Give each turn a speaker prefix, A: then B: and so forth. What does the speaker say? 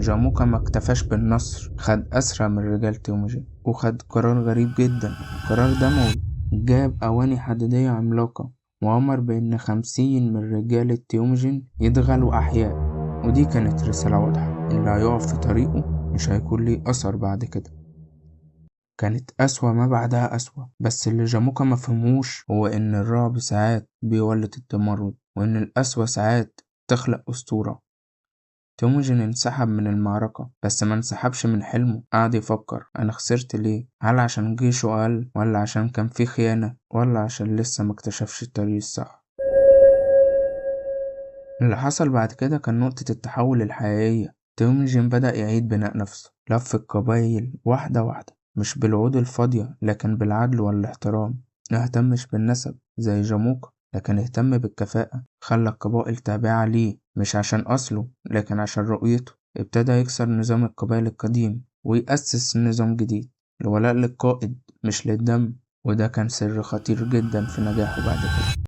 A: جاموكا ما اكتفاش بالنصر، خد أسرى من رجال تيموجين وخد قرار غريب جدا، قرار دموي. جاب أواني حديدية عملاقة وأمر بإن 50 من رجال تيموجين يتغلوا أحياء. ودي كانت رسالة واضحة، اللي هيقف في طريقه مش هيكون ليه أثر بعد كده. كانت أسوأ ما بعدها أسوأ. بس اللي جاموكا ما فهموش هو إن الرعب ساعات بيولد التمرد، وإن القسوة ساعات تخلق أسطورة. تيموجين انسحب من المعركة، بس ما انسحبش من حلمه. قعد يفكر، أنا خسرت ليه؟ هل عشان جيشه أقل، ولا عشان كان في خيانة، ولا عشان لسه ما اكتشفش الطريق الصح؟ اللي حصل بعد كده كان نقطة التحول الحقيقية. تيموجين بدأ يعيد بناء نفسه، لف القبايل واحدة واحدة، مش بالوعود الفاضية لكن بالعدل والاحترام. ما اهتمش بالنسب زي جاموكا، لكن اهتم بالكفاءة. خلى القبائل تابعة ليه، مش عشان أصله لكن عشان رؤيته. ابتدى يكسر نظام القبائل القديم ويأسس نظام جديد، الولاء للقائد مش للدم. وده كان سر خطير جدا في نجاحه بعد كده.